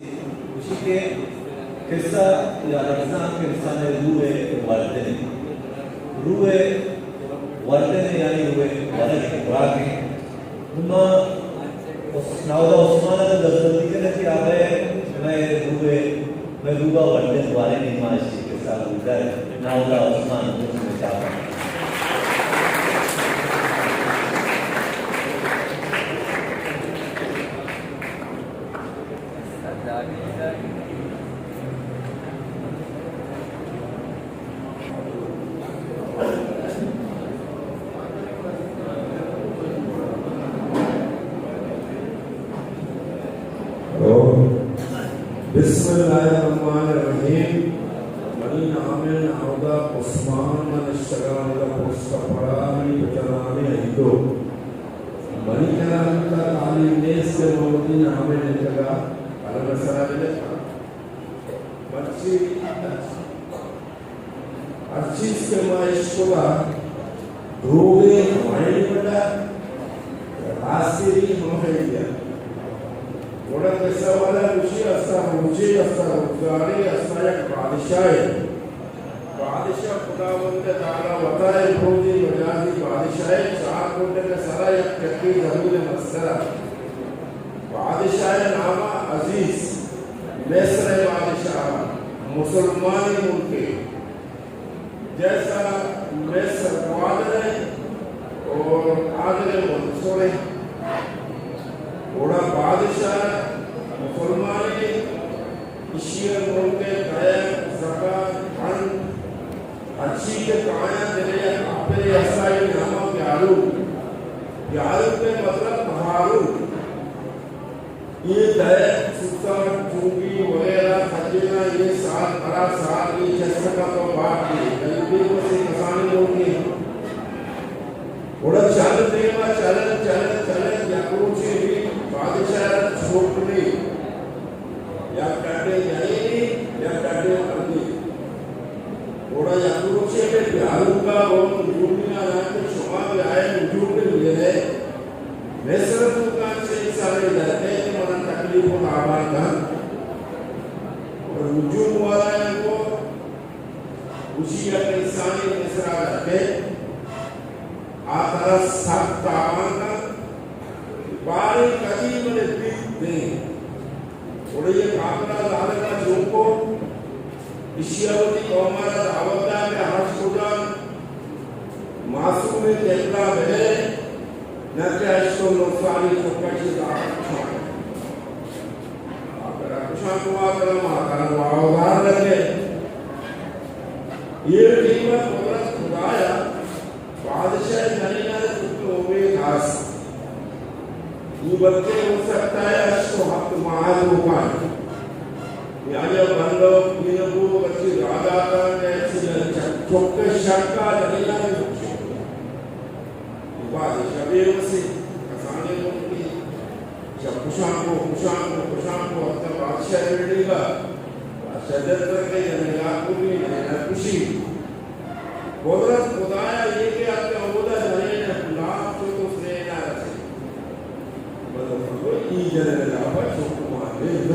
گوشی کہ قصہ یا رمضان کہ انسان ءِ روح ءِ وردن ءِ، روح ءِ وردن ءِ، یعنی روح ءِ ورگ ءِ خوراک ءِ۔ ما اس-، ناودا عثمان ءَ دزبندی کنگ کہ آ بئے مئے روح ءِ، مئے روح ءِ وردن ءِ بارے ءَ ما اشی قصہ گوشدار۔ ناودا عثمان، چاپ۔ بسم اللہ الرحمن الرحیم۔ منی نام ناودا عثمان، من اشتگاں ادا پشت پڑا، منی پت ءِ نام ایدو۔ منی کرا انت تعلیم نیست کہ من وتی نام ءَ نندگ ءَ قلم ءِ سرا بہ لکھاں۔ مرچی ہر چیز کہ ما اشکتا، دروگیں وائن بڑا، راستی ہم ہے۔ گڑا قصہ والا گوشی، استا روچے، استا روزگارے، استا یک بادشاہے۔ بادشاہ خداوند تعالی وتا اے روزی مجازی بادشاہے، چار گڈگ ءِ سرا یک چکی زمین ءِ مسترا۔ بادشاہ ءِ نام عزیز، مصر ءِ بادشاہ، مسلمانی ملکے، جیسا مصر گوادر ہے اور گوادر منصور ہے۔ گڑا بادشاہ مسلمانی، ایشی ءَ ملک ءِ دئیگ، زکات، پنڈ، ہرچی کہ کایاں دلے ءَ کاپرے اسائی نام ءَ پیاروک۔ پیاروک ءِ مطلب بہاروک۔ اے دئیگ، سوتاک، چونگی وغیرہ سجیناں اے سال، برا سال اے چست کپ ءُ بار دے، یعنی بے وسیں کسانیں ملکے۔ گڑا چل دیما چلن، چلن، چلن، یک روچے بی بادشاہ ءَ را چک بی، یک ڈڈے جنینے، یک ڈڈے مردے۔ گڑا یک روچے بی پیاروکا گوں ہجومی ءَ را کہ شما بیائے ہجوم بہ بیئے، مصر ءِ توکا چہ انسانے در کئے کہ منا تکلیف ءُ تاوان دنت۔ گڑا ہجوم والا ءَ گو گوشی یک انسانے مصر ءَ در کئے، آ ترا سک تاوان کنت، باریں کدی منے بیت دیں۔ گڑا اے کافر ءَ ظالم ءَ چون کو، ایشی ءَ وتی قوم ءَ را دعوت دات کہ ہرچ کجا معصومیں طفل ءَ بہ نئے، نہ کہ ہشت ءُ نو سالی چکا چہ زاہر کشان۔ آ ترا کشان کو، آ ترا ماتاں واہ ءُ زار لگے۔ اے ٹیم ءَ قدرت خدایا بادشاہ ءِ جنین ءَ چک ءِ امید ہست۔ اے بچے ہو سکتا ہے ہشت ءُ ہپت ماہ ءِ توکا۔ یعنی اب بندو دین کو بچے را داتا کہ چک ءِ شک ءَ جنین ءَ بچے۔ بادشاہ بے وسے، کسانیں ملکے۔ شپ کشان کو، کشان کو، کشان کو، اتکا بادشاہ ءِ بلڈنگ ءَ۔ بادشاہ جت ترکے، جنین ءَ کشی، جنین ءَ کشی۔ قدرت خدایا اے کہ اتکا اودا جنین ءَ لاپ شت ءُ سرین ءَ رسیت۔ بلے ای جنین ءِ لاپ ءَ چک مان دے،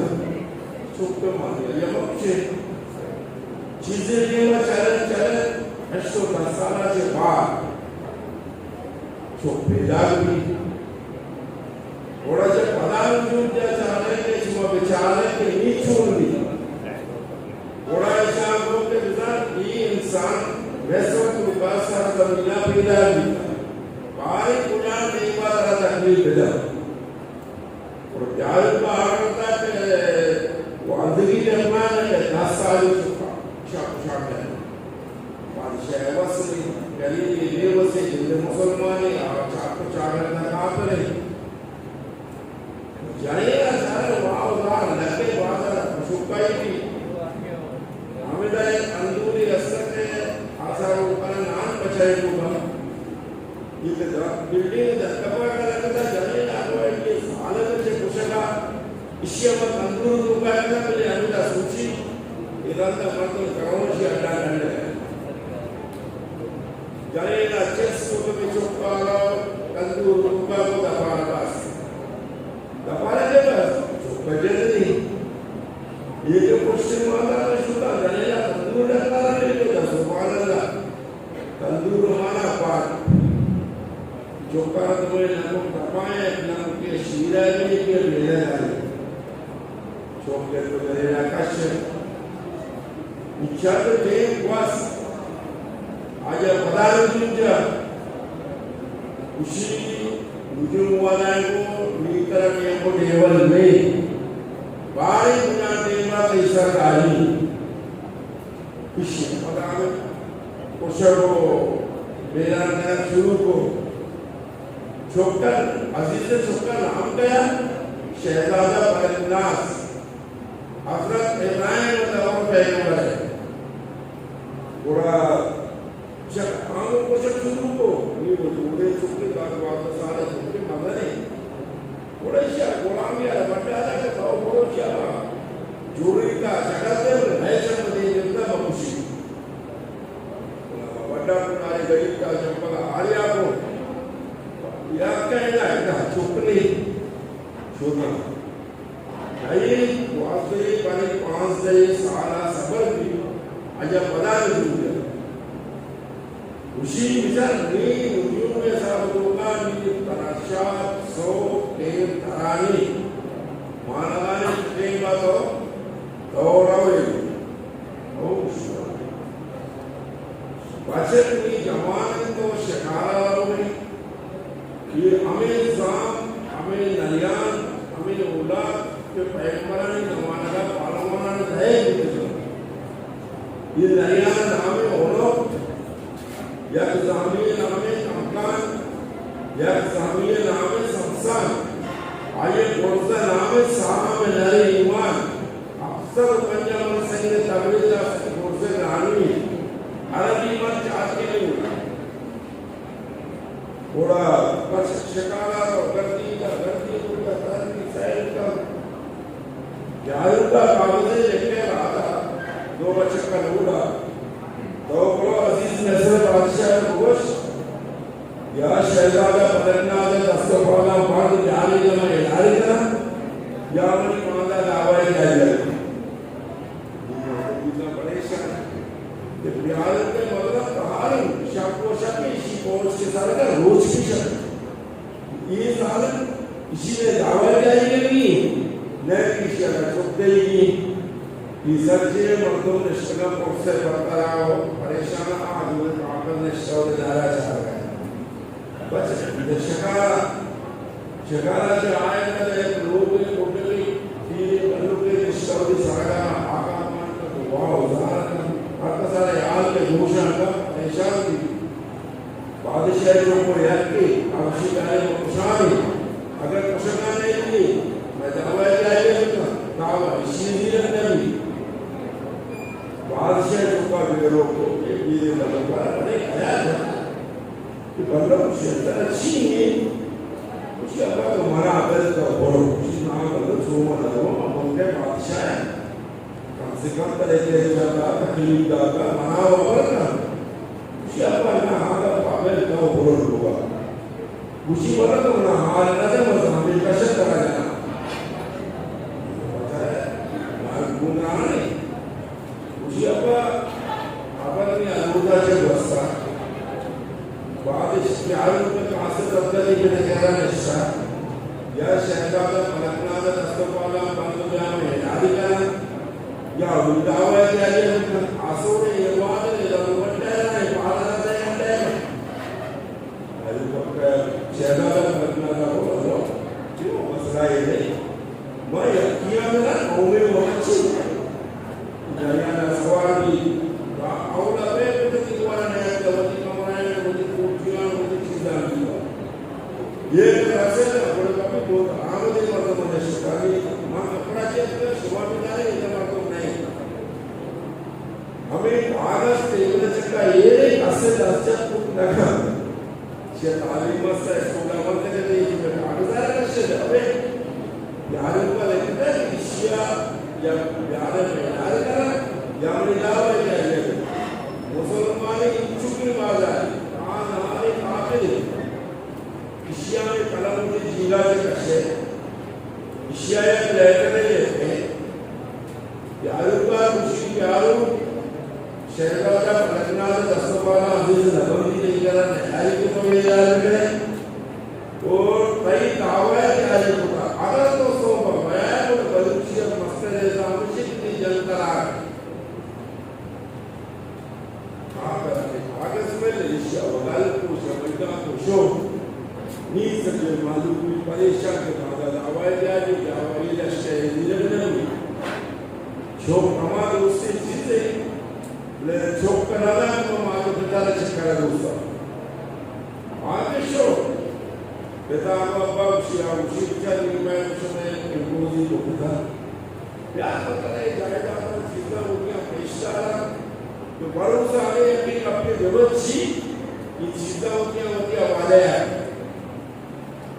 چک مان دے، یا مکچے۔ چیزے دیما چلن چلن، ہشت ءُ دہ سال ءَ چہ بعد چک پیداک بیت۔ گڑا چہ پدا وجود ءَ چاریں کہ شما بچاریں کہ اے چون بیت۔ گڑا اشاں گوں کہ بزاں اے انسان مصر ءِ توکا سرزمین ءَ پیداک بیت۔ باریں کجام نیمگ ءَ ترا تکلیف بدنت۔ اور پیاروک ءَ آرڈر دات کہ گوادری جنگلان ءَ کہ دس سالی چکا شپ شپ ءَ۔ بادشاہ ءِ وس نی، غریبے، بے وسے، جند مسلمانے، آ چاپ ءُ چاگرد ءَ کافرے۔ جنین ءَ زر واہ ءُ زار لگے، بازار ءَ پشوکائی بی۔ ہمدا یک تندورے است کہ آسا روکا نان پچائے کو بم۔ اے کہ در، بلڈنگ در کپا کا لگتا، جنین آگو ہے کہ سالت چے کشگا، اشی ءَ ما تندور ءِ توکا اتکا، بلے ہمدا سوچی، اے رندا مردم کروش یا اڈا کنڈ۔ جنین ءَ چست کو کہ چکا را تندور ءِ توکا کو دپارا بس۔ دپارا دے بس، چکا جننی۔ یہ جو پشت ماتا نے شتا، جنینا تندور ڈکارا لے کے دا، سبحان اللہ۔ تندور مانا پاٹ۔ چوکا تمہیں نمک تپائیں، نمک کے شیرہ بھی کے میلہ داری۔ چوکے تو جنینا کش۔ اچھا تو ٹیم گواس۔ آجا پدا نجوم جا۔ اسی نجوم والا کو میتر کے کو ٹیبل میں۔ بارے بنا ٹیبل کے سرداری۔ اسی پدا میں کشگ و بیران کنگ شروع کو۔ چکر، عزیز چکر نام کیا؟ شہزادہ بلک ناز۔ حضرت ابراہیم و دور پیغمبر ہے۔ گڑا چک آنگو کشک شروع کو، نی وہ جوڑے چکے کا دوازدہ سال ہے، چکے مزہ نہیں۔ گڑا ایشی ء غلامی ء بڈا دا کہ تو برو چیا با جوڑی تا شکل دے، بلے نئے شکل دے، جنتا بکشی۔ بڈا کنارے گریب تا جنبل آریا کو۔ یا کہنا ہے، چکنے شوتا۔ اے دوازدہ بلے پانزدہ سال ء سفر بی، اجا پدا نہ زوریت۔ گوشی، بچار نی نجوم ء حساب ء توکا نی ترا شات سو ٹیم ترانی مانگانی ٹیم ء تو، تو روئے۔ او گوشی، بچک نی جوان انت تو شکارا روئے۔ کہ ہمے زام، ہمے نریان، ہمے اولاد کہ پیغمبرانی زمانگ ء پہلوانانی تہ ء بیتگ انت۔ اے نریان ء نام اولوک، یک زامی ء نام کمکان، یک زامی ء نام سمسان، آئی ء گرز ء نام سام نر ایمان۔ ہپت سد و پنجاہ من سید تبریز ء گرز ء گرانی عربی مرچ آتکگیں۔ گڑا بس شکارا رو، گردی کا، گردی کا، گردی سیل کا۔ جاروکا کاغذے لکھے رہا تھا، دو بچک کا لوڑا۔ تو گڑا عزیز مصر بادشاہ کو گوش، یا شہزادہ پلکنا دے دست و پالا بند جاری جمع اداری کرا، یا منی مانا دعوی جاری۔ بزاں پریشان۔ کہ بیارت ء مطلب تہاریں، شپ و شپ ایشی پوچ کے سر کا روچ کی شپ۔ یہ ظالم اسی نے دعوی جاری نہیں، نہ کہ اسی اگر چپ دے گی۔ یہ سچے مردم نشتگا پوچ سے برقرار ہو، پریشان آ جو پاپل نشتہ و دارا چاہ رہا ہے۔ بس شکارا، شکارا چہ آیگ ء یک لوگے، کوٹگے، پیریں بلکے نشتہ وتی سرگا آکام کنت، دعا و زار کنت، ہر کسا ہیال کہ گوشاں کنت، پریشان بیت۔ بادشاہ ء چوکو یکے، ہمشی کارے کشانے، اگر کشگا نہ بیت، مئے دعوی جاری بکنت، دعوی اشی زیرت نہ بیت۔ بادشاہ ء چوکا بے روک کو، اے پیریں بلکا بڑے خیال ہے۔ کہ بندہ گوشی، ترا چی ایں؟ گوشی، ابا تو منا بل تو برو۔ گوشی، نا بندہ، چو من برو، من ملک ء بادشاہ آں۔ کم سے کم ترے کہ جاتا تکلیف داتا، منا و بر کن۔ گوشی، ابا نا، ہاں، ابا بل تو برو لوگا۔ گوشی، بندہ تو منا حال نہ دے، بس ہمیں کشت کرا جانا۔ مال گون رانے۔ گوشی، ابا، ابا نی الودا چہ گوستا۔ بعد اش پیارو پہ قاصد عبدالی کے نگران نشتا۔ یا شہزادہ ملکنا دا دست و پالا بند و جام اعلان کرا۔ یا اولداوا جاری ہم آسوڑے یہ واد نے دا وڈا ہے، پالا دا ہے۔ ارے پکا شہزادہ ملکنا دا بولا، جو مسئلہ یہ نہیں۔ ما یکیاں منا قومے وقت چی جریان سوار بی، اولا بے کتی دوارا نیا، وتی کمرہ، وتی کوٹیاں، وتی چیزاں بی۔ یہ رسے نا، بڑے کبھی بہت آمدے مردم نے شکاری، ما کپڑا چیک کر، شما بھی نہ رہے، یہ مردم نہیں۔ ہمیں کاغذ ٹیبل چکا یہ نہیں، اسے دس چک کت نہ کر۔ چہ تعلیم است، اسکول ء ورتگ ات، اے چہ کاغذ ء کشت، ابے یارو کا لکھتا کہ ایشیا یا یار میدان کرا یا منی دعوی جاری۔ مسلمانی انچکیں بازار، آ نہارے قابل۔ ایشیا میں قلم کے جیلا سے کشے۔ ایشیا یک لیٹر ہے۔ یارو کا خوشی یارو، شہزادہ پلکنا دست پانا عزیز نبندی نہیں کرا، نہاری کو تو یہ یاد کرے۔ اور کئی دعوی تیاری کو تھا، اگر تو سو بغیر تو بلوچی اب مستر ہے، تو ہم شکلی جنتر آ گئے۔ کاغذ میں ایشی ءَ وگل کو شمئیگاں کو شو۔ نی سجے مالوک بی پریشان کہ مادا دعوی جاری، دعوی لشکر زیرگ نہ بی۔ شو ہما دوستی چیزے، لے چوک کنانا کو مادا پتا چکر دوستا۔ آگے شو۔ پتا بابا شیا شیچا نی میں شمئے امروزی کو پتا۔ بیا تو ترا اے جائیداد ءِ چیزاں وتیاں پیش داراں، تو بھروسہ ہمے یقین اپنے ببت چی، اے چیزاں وتیاں وتی حوالہ ءَ۔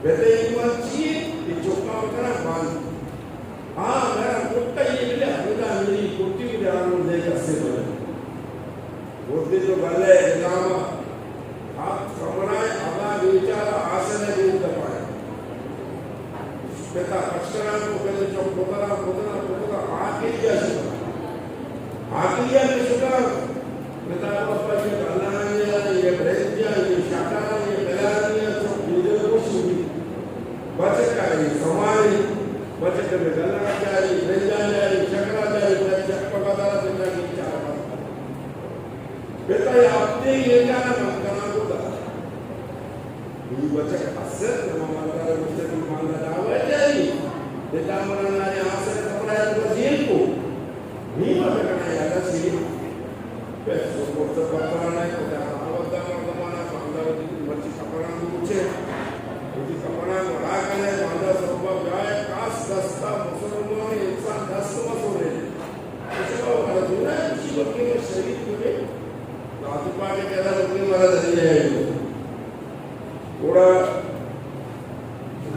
بتے ایمان چی اے؟ اے چکاں بکنا بند۔ ہاں، میرا کتا یہ ملے، ہمدا میری کٹی ملے، آنو دے کسے بلے۔ وتی تو بلے نظام ءَ ہپت کمرہ ءَ ہما بیچارہ آسن ءَ دیم دپائے۔ پتا پشکران کو پہلے چوک پترا، پترا، پترا، آخری ءَ شکر۔ آخری ءَ شکر۔ پتا بابا یہ بلانی ءَ، یہ برنج ءَ، یہ شکر ءَ، یہ بلانی ءَ، چوک بیدل کو شوی۔ بچک ءَ یہ سماری، بچک میں بلان جاری، برنجان جاری، شکران جاری، بچک پگا دارا، پتا کی چارہ۔ پتا یہ ہفتے یہ جانا من کناں گودا۔ نی بچک اسر نما مالدار مستقبل مانگا دعوی جاری۔ پتا منا نانے آسر کپڑا ہے تو جیل کو۔ نی مت کنا یادا سی۔ پیسو کو تو پتہ نہیں پتا آوتا مردمانا مانگا وتی مرچی کپڑا کو چے۔ وتی کپڑا کو را کنے مانگا سوبا جائے کاس دستا مسلمان انسان دست مسورے۔ اچھا، وہ مرض ہونا ہے، کسی وقت میں شہید ہوئے، تو آپ پاک کے کہنا وقت میں مرض نہیں ہے۔ گڑا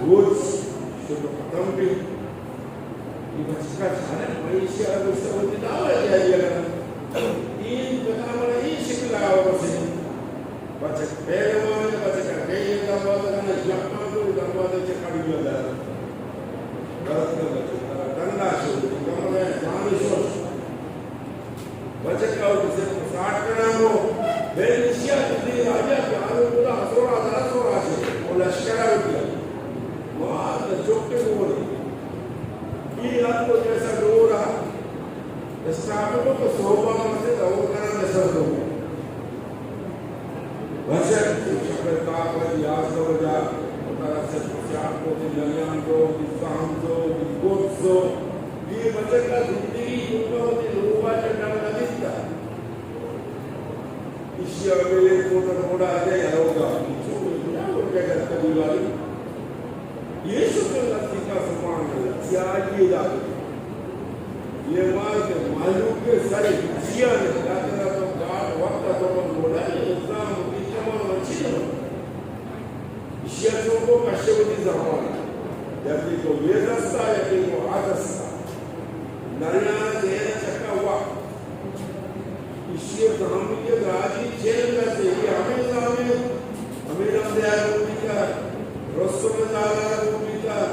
روچ شد ختم بی۔ اے بچکا چارے، من ایشی ءَ گوشتہ وتی دعوی جاری ءَ کناں۔ اے پتا من اے شکل ءَ آورسے۔ بچک پہلوان، بچک کئی دروازہ کناں، یکا کو دروازہ چہ کڑی ءَ در۔ درد کا بچک ڈنگا شد، کمرہ جان شد۔ بچک ءَ وتی سر پساٹ کناں گو، بے نشیا کدی راجا پیارو گلا ہسورا درا سورا چے، او لشکر ءَ وتی۔ مار نہ چک کے گوڑی۔ ای رات کو جیسا ڈورا، اسٹاپ کو تو سوبا مسے دور کرا نسر دو۔ بچک شپے تاک وتی یازدہ بجا، وتارا سر پسیار کو دی نریان دو، دی سام دو، دی گوت دو۔ اے بچک ءَ زندگی دنیا وتی لوگ ءَ چہ ڈن نہ بیتا۔ ایشی ءَ بلے کوٹ ءَ روڈ ءَ جائے ہروگا۔ چون دنیا کو کیا کرتا دیواری؟ یہ شکل نزدیکا سبحان اللہ، سیاہی داخل۔ یہ مال کے مالوک کے سر جیا نے، داخل تو گاٹ وقت تو بولا، یہ اسلام کی تمام اچھی ہے۔ ایشی ءَ چوکو کشے وتی زمان۔ یکے کو یہ دستا، یکے کو آ دستا۔ نریان دیر چکا وقت۔ ایشی ءَ زہمی کہ راجی چیل کسے، یہ ہمیں زہمی، ہمیں رمضان کو بیتا، رسول تعالیٰ کو بیتا،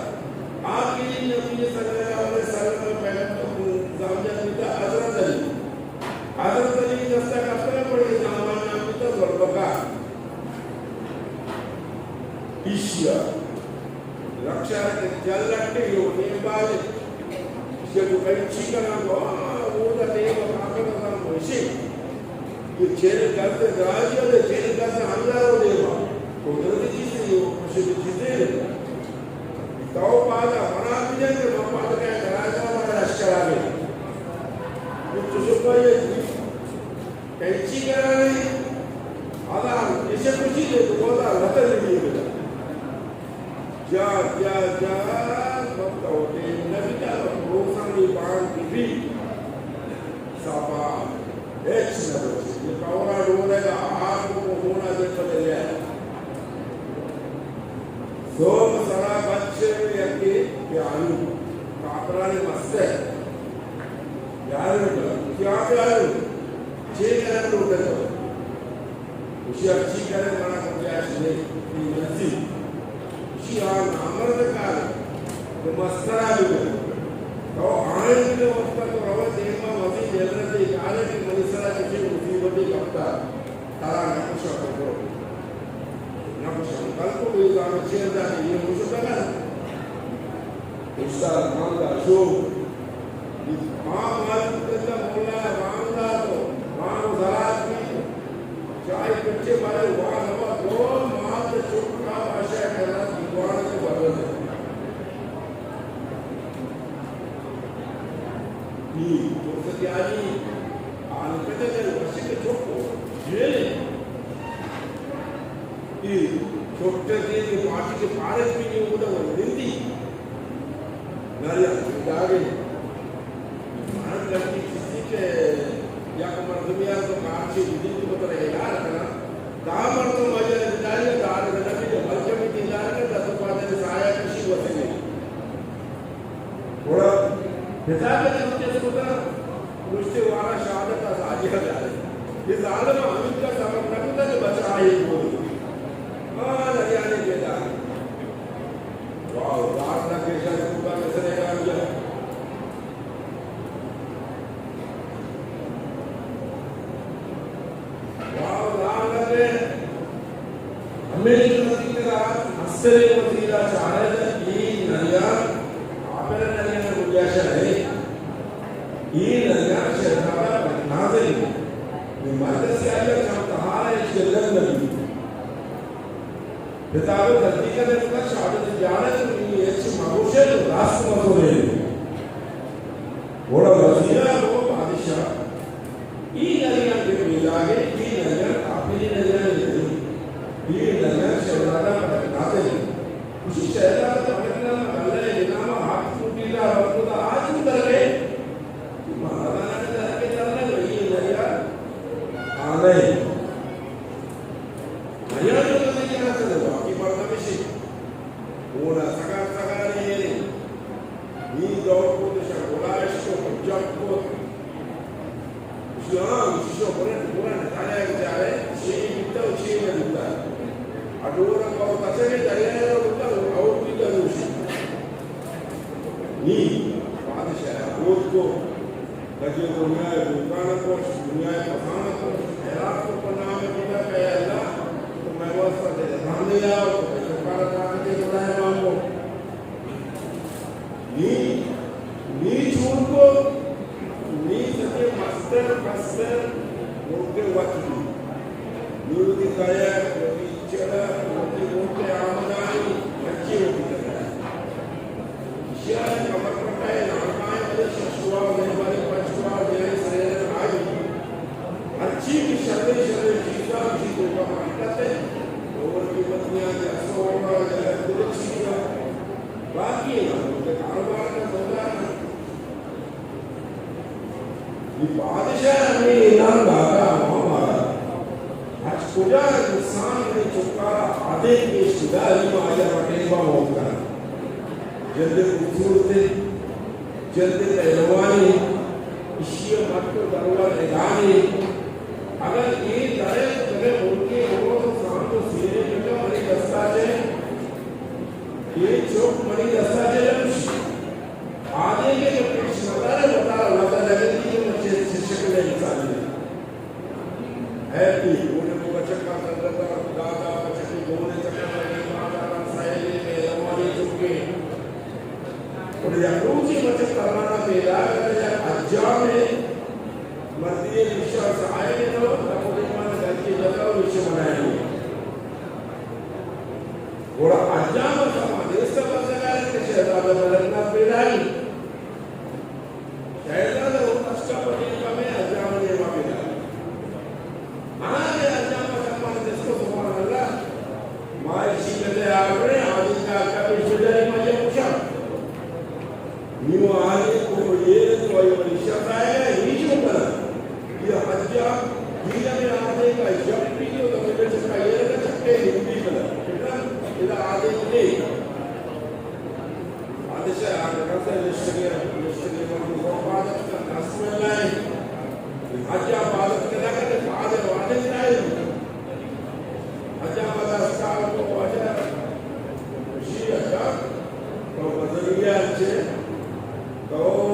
آخری نبی صلی اللہ علیہ وسلم پیغمبر کو زہمی بیتا حضرت علی۔ حضرت علی دستا کپتہ پڑے زہمان نام بیتا ذوالفقار۔ ایشی ءَ رکشہ ءَ کہ جل لٹے ہو، نیم بالے۔ ایشی ءَ جو کئی چی کناں گو، آ، اودا نیم کاکڑ کناں گو، ایشی۔ یہ چیل گز دراجی ہے، چیل گز ہمدا رو دیما۔ قدرتی چیزے ہو، خوشی کی چیزے ہے۔ تو پادا منا بھی جائے کہ من پادا کہیں دراجا ہمارا لشکر آ گئے۔ یہ تو شکر یہ کینچی گرانی، ادا ایشی کچی دے تو بودا وطن نہیں ملا۔ جا، جا، جا، وقت ہوتے نبی کا روزانی بان بی بی۔ صفا، ہچ نہ بچی۔ یہ کورا ڈولے گا، آپ کو ہونا دے بدلے۔ سوم سرا بچے یکی پیالو، کاپرانی مستے۔ پیالو، کیا پیالو؟ چے کرن لوٹے تو؟ اسی اچھی کرے منا کو کیا چیزے، تی مرضی۔ اسی آ نامرد کار، تو مسترا بھی۔ تو آئندہ وقت تو روئے دیما وزیر جنرل دے کارے کہ منی سرا چشیں مصیبتے کپتا، ترا نہ کشا تو برو۔ نہ کشا، کل کو بھی زامن چیر دا کہ یہ ہو سکتا نا۔ استاد مان دا شو۔ ماں مالک کتا مولا مان دا تو، مان زرات بھی۔ چاہے کچے بارے وان ہوا دو مات چکا باشا کرا دیوان کے بدل۔ نی فرصت آئی آن کتے دے وشک چکو جیلے۔ ای چھوٹے دے پارٹی کے پارے بھی نہیں ہوتا وہ نندی۔ ناریا داگے۔ ہر لڑکی کسی کے یک مردمی ء تو کارچے بدی تو بتر اعلان کنا۔ دا مردم مجا نداری دار نبی جو ملک میں دیدار کر دست پادے سایہ کشی وسیلے۔ گڑا پتا کہ جب کے سوتا رشتے وارا شہادت از آجی جارے۔ یہ ظالم ہمیں کا سبب نہ کتا کہ بچا ہے کوئی۔ ہاں، نریانے کے دار۔ واہ، دار نہ پیشہ کو کا مثل ہے کام کیا۔ واہ، لال لگے۔ ہمیں جو نزدیک ترا مسترے وزیرا چارے دے، ای نریان، آپر نریان گنجائش ہے۔ ای نریان شہزادہ نازل۔ یہ مرد سیاہی چم تہارا ایک جلد نبی۔ پتاوے تصدیق ء کتا، شہادت جارت، منی ہچ مگوشے تو راست مزورے۔ گڑا وزیرا گو بادشاہ، ای نریان کے میلاگے، ای نریان کافری نریان نہیں۔ ای نریان شہزادہ پٹک ناتے۔ اسی شہزادہ پٹک نام اللہ کے نام حق کو پیدا رب کو آج اتر گئے۔ مہاراجا نے کہا کہ چلنا جو یہ نریان آنے۔ نریان تو نہیں کہنا چلے، باقی پڑھنا بھی سی۔ اونا سگا سگا نے نی دور کو تو شر گلائش کو جب کو۔ شیان شیشو برن برن تانے جارے، شی بیتا و شی نہ بیتا۔ اڈورا کو تسے دریا رو بیتا، اور بیتا نوشی۔ نی بادشاہ ء گوت کو، لگے دنیا ء دوکان ء کش، دنیا ء کسان ء کش، خیرات کو پناہ ء گرا کہ اے اللہ، تو مئے واسطہ دے دھان دے آؤ، تو مئے چکار ء طاقت ء خدا ء مان کو۔ نی، نی چون کو، نی سکے مستر، مستر، ملک ء وقت دی۔ نی وتی کایا، وتی چڑا، وتی ملک ء آمدانی، بچے وتی کرا۔ شیعہ کمر پٹائے لانکائے بلے ششوار نہیں بلے پنچوار نہیں سرین آئی۔ ہرچی کہ شرے شرے چیزاں اسی توکا پٹتے، اور قیمتیاں کہ اسو ہوگا یا درست چیزاں۔ باقی ہے کہ کاروبار کا سودا ہے۔ یہ بادشاہ ہمیں اعلان داتا ہمارا۔ ہچ کجا انسان نے چکارا آدے پیش خدا علی ما آیا پٹیل با موت کرا۔ جلد خوبصورت ہے، جلد پہلوان ہے، اشی مٹ و درور ادان ہے۔ اگر یہ درے تو تمہیں ملکی روز و سانگ و سینے جگہ منی دستا چے، یہ چوک منی دستا چے نمشی۔ آدمی کے جو پیش نظر ہے، بتا رہا، بتا لگے تھی کہ مجھے شکل انسانی ہے۔ ہیپی، گونے کو بچکا سنگتا، دادا بچکی گونے چکا لگے، ماتا سہیلی میں روانی چکے۔ اور یا روچی بچک ترانا پیدا کرتا یا اجام ہے، مردی نشا سہائے نو، تب وہ دیمان گھر کی جگہ و نشے بنائے۔ گڑا اجام سما دیستا بندگار کہ شہزادہ ملک نہ پیدائی۔ شہزادہ وہ کسٹا پر نیمہ میں اجام نیمہ پیدائی۔ آنے اجام سما دیستا سبحان اللہ۔ ما اسی کتے آگرے آدی کا کبھی شجاری ما یہ پوچھا۔ نیو آنے کو یہ تو یہ پریشا کا ہے، یہ جو کرا۔ یہ حجا، یہ میں آنے کا جب بھی جو تو میرے چکا یہ لگا چکے ہندی کرا۔ کتنا ادا آنے نہیں۔ بادشاہ آگے کہتا ہے، نشتگی، نشتگی مردم کو عبادت کا، بسم اللہ ہے۔ حج عبادت کے لگا تو بعد عبادت نہیں۔ حج عبادت کا تو وجہ شیعہ کا، تو بدلیہ سے، تو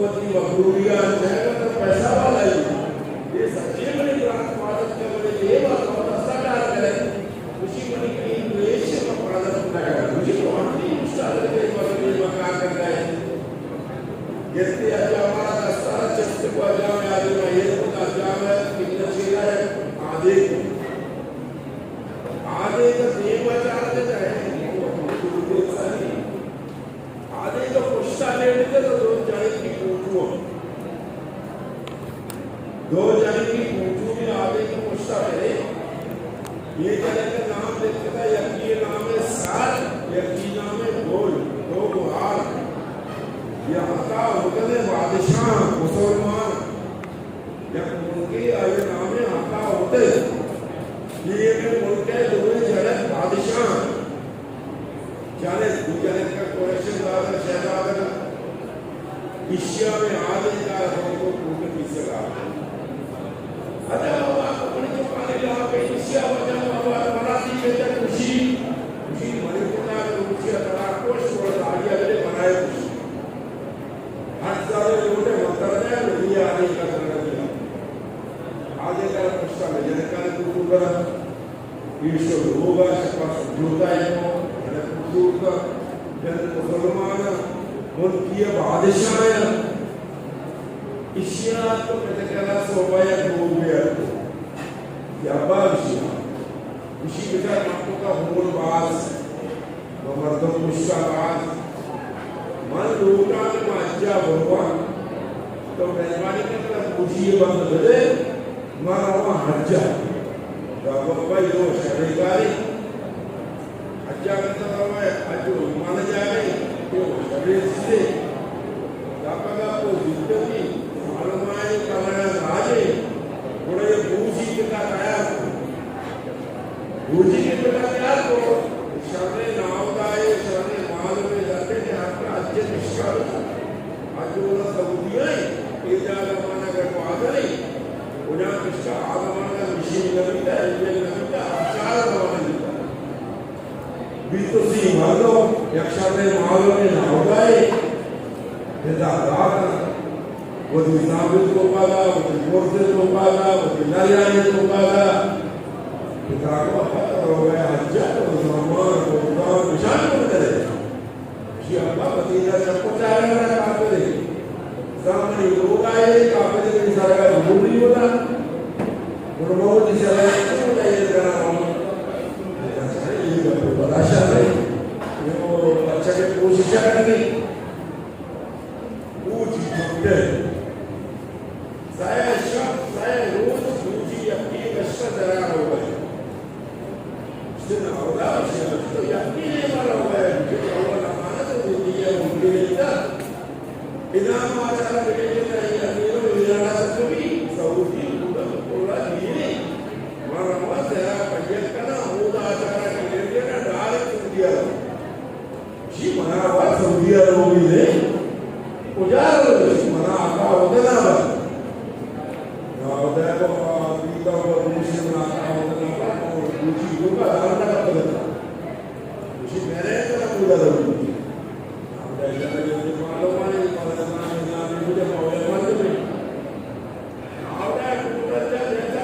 دو جنگی پوچوری آدے کے پشتا کرے۔ یہ جنگ کا نام لکھتا، یکی نام ہے سار، یکی نام ہے گول، دو گوہار۔ یہ عطا ہوتن بادشاہ مسلمان۔ یک ملکے آئی نام عطا ہوتن۔ یہ ایک ملک ہے، دوئے جنگ بادشاہ۔ جانے دو جنگ کا کوریشن دادا شہزادہ۔ ایشیا میں آدے کا ہم کو کوٹ پیسگا۔ ادا بابا کو بڑی چپانے لا پہ ایشیا وجہ بابا بڑا دی بیٹا خوشی۔ خوشی مری کو نا روچی اترا کوش اور آگے اگلے بنائے خوشی۔ ہر سال لوٹے مطلب ہے، یہ آدے کا کرنا دیا۔ آدے کا پشتا میں جنگ کا کو کرا۔ ایشو لوگا شپا سمجھوتا ہے، جنت مسلمان، ملکی بادشاہ ہے۔ ایشیا تو کہتے کرا صوبہ یا گروہ یا بادشاہ۔ اسی بچار مکو کا حمل باز، و مردم کشتا باز۔ من لوٹان ما اجا بروان، تو مہربانی کرتا خوشی بند بدے۔ ما رواں حجا۔ داؤد بھائی، او شریں کارے۔ حجا کتا رواں، حج و ایمان جارے، او شریں چیزے۔ داپگا کو زندگی، معلوم آئے کمانا راجے، گڑا یہ بوجی کتا تیار کو۔ بوجی کے پتا تیار کو، شریں ناودائے، شریں معلوم ہے، جاتے کہ حق کا حج مشکل۔ آ جو اودا سعودی ءَ اے جاگہ ءَ مانا اگر پاگل ایں، کجا کشکا آ زمانگ ءَ مشین نہ بیتا، انجن نہ بیتا، ہر چار زمانگ بیتا۔ بیست و سی مردم، یک شریں معلومے ناودائے، ہدایت دات، وتی زامن توکا دا، وتی پرزے توکا دا، وتی نریانے توکا دا۔ کہ تاکہ وقت روگا حجت و زمان و زمان نشان کو کرے۔ شی ابا وتیگا چپ و چارگ ءَ کافر ایں۔ زامنی لوگ آئے کافر ایں، سرگا روڑی ہوتا۔ گڑ بہت ہی سرگا چپ و چارگ ءَ کرا ہوں۔ اچھا، یہ گپ بڑا شر ہے۔ یہ وہ بچہ کے کوشش کرنی۔ وہ چیز چھوٹے۔ سائے شب، سائے روز، دوجی یکی بشہ درا ہوئے۔ جن اولا بشہ تو یکی نہیں مارا ہوئے، جو اول امانت دیتی ہے، ان کے لیے تھا۔ ادا ما چارا بگے کہ یہ امیر و وزارت سکوی، سعودی، کلا، کلا دینے۔ مارا ما تیرا پجت کنا، اودا چارا کے لیے نا ڈائریکٹ انڈیا۔ شی منا وا سعودی عرب بھی نہیں۔ کجا رو؟ شی منا آقا ہوتا نا بس۔ نا ہوتا ہے تو آقا، پیتا ہوا دوسرے منا آقا ہوتا نا بس۔ اور دوسری لوگ کا دار نہ کرتا۔ شی میرے تو نہ پورا رو۔ نا ہوتا ہے جب یہ معلوم ہے، یہ معلوم ہے، یہ معلوم ہے، یہ معلوم ہے۔ آوڑا ٹوٹل جا دیتا،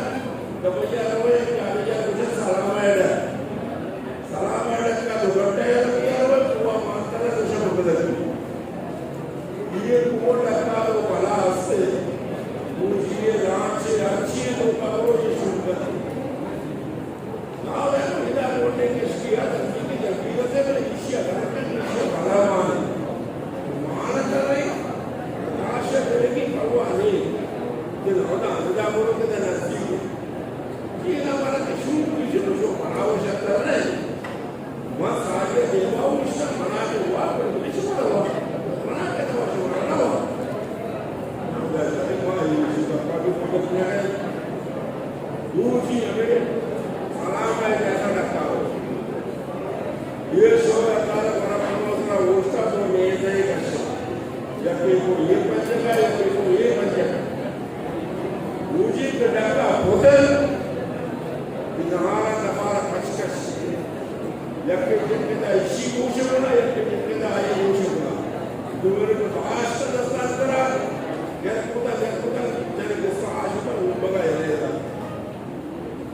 دبیا روئے، کالجا کجا سلام آئے ڈا۔ سلام آئے ڈا کا دو گھنٹہ یا لگیا روئے، کوا مانترا تو شب بدل۔ یہ کو لگا تو بلا ہستے، مجھے لانچے اچھی تو پکو یہ شروع کر۔ ناوے ادا کوٹے کشتی ءَ تنظیمی تربیت ءَ بلے ایشی ءَ درکن ایشی ءَ بھلا مان مان کرے۔ ناشہ درگی پرواہ نہیں۔ دل خدا ادا بولو کہ نزدیک ہے۔ یہ نہ مارا کہ شروع کی شروع شو بناو شتر نہیں۔ ما ساری دیما و اشتر منا کے وا پر مش منا وا۔ منا کے تو شو منا وا۔ نہ جائے ما یہ شو کا بھی مدد نہیں ہے۔ دوچی ہمیں سلام ہے جیسا ڈکا ہو۔ یہ سو ڈکا ہے، بڑا بڑا اتنا اوستا تو میز ہے کشا۔ یا کوئی کو یہ پنجے کا، یا کوئی کو یہ پنجے کا۔ دوچی کے ڈکا ہوتل، انہارا دمارا کچکش۔ یکے جنگ دا ایشی گوش بنا، یکے جنگ دا آئی گوش بنا۔ دوبرے کو آش دستان کرا، گرد کتا، گرد کتا، جنگ دستا آش پر اوپگا یلے دا۔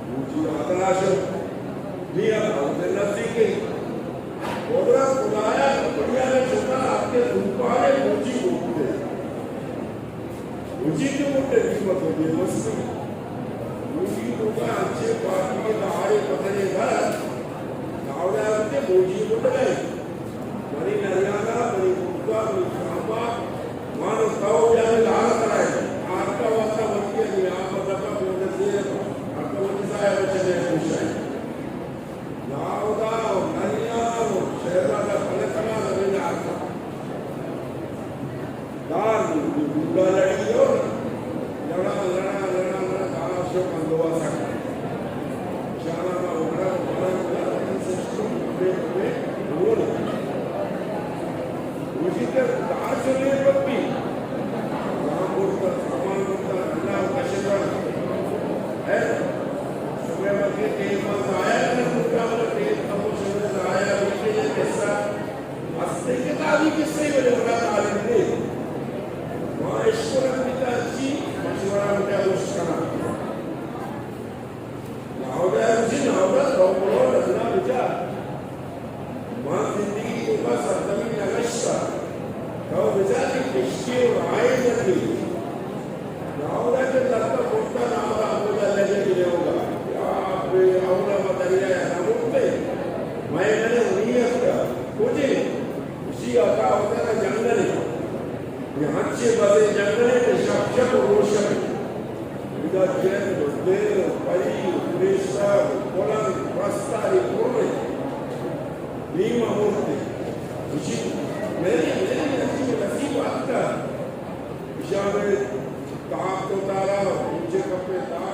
موجی آتلاشو، نیا بھاوتے نزدیکے۔ قدرت خدایا، بڑیا نے چھوٹا آپ کے دوپارے موجی گوٹے۔ موجی کے موٹے قیمت ہو گئے مستی۔ موجی کو کا اچھے پارٹی کے دہاڑے پتنے گھر۔ دھاوڑے آتے موجی کو ڈگائے۔ منی نریانا، منی گوٹا، منی سامبا، مانو تاو بیانے لارا کرائے۔ آرکا واتا ورکی ہے۔ شانا ما اوگرا مانا کلا سسٹم بے بے رول۔ وجی کہ دار چلے پپی۔ وہاں بولتا، سامان بولتا، اللہ کشتا ہے۔ سمے وقت ٹیم پر ضائع کر، بولتا، ٹیم پر ضائع، یہ قصہ ہستے کتابی قصے، بلے بڑا عالم نے۔ ما اشکرم بتا چی، مشورہ بتا اشکرم۔ ناودا، جی ناودا، تو برو، نزنا بجا۔ ما زندگی تو کا سرزمین نگشتا۔ تو بجا کہ کشتی و رائے نبی۔ ناودا کہ لگتا بوتا ناودا، بوتا لگے گرے ہوگا۔ یا بے اولا ما دریا یا نہ بولتے۔ میں نے نیت کا، کجے؟ اسی عطا ہوتا نا جنگل ہے۔ یہ ہنچے بزے جنگل ہے کہ شپ شپ روشن۔ ادا جن و دیر و پری و پریشتہ و پلنگ و پستاری پرنے۔ نیم مرتے۔ اسی میری، میری نصیب، نصیب آتکا۔ اشاں تاک تو تارا، اونچے کپے تاک۔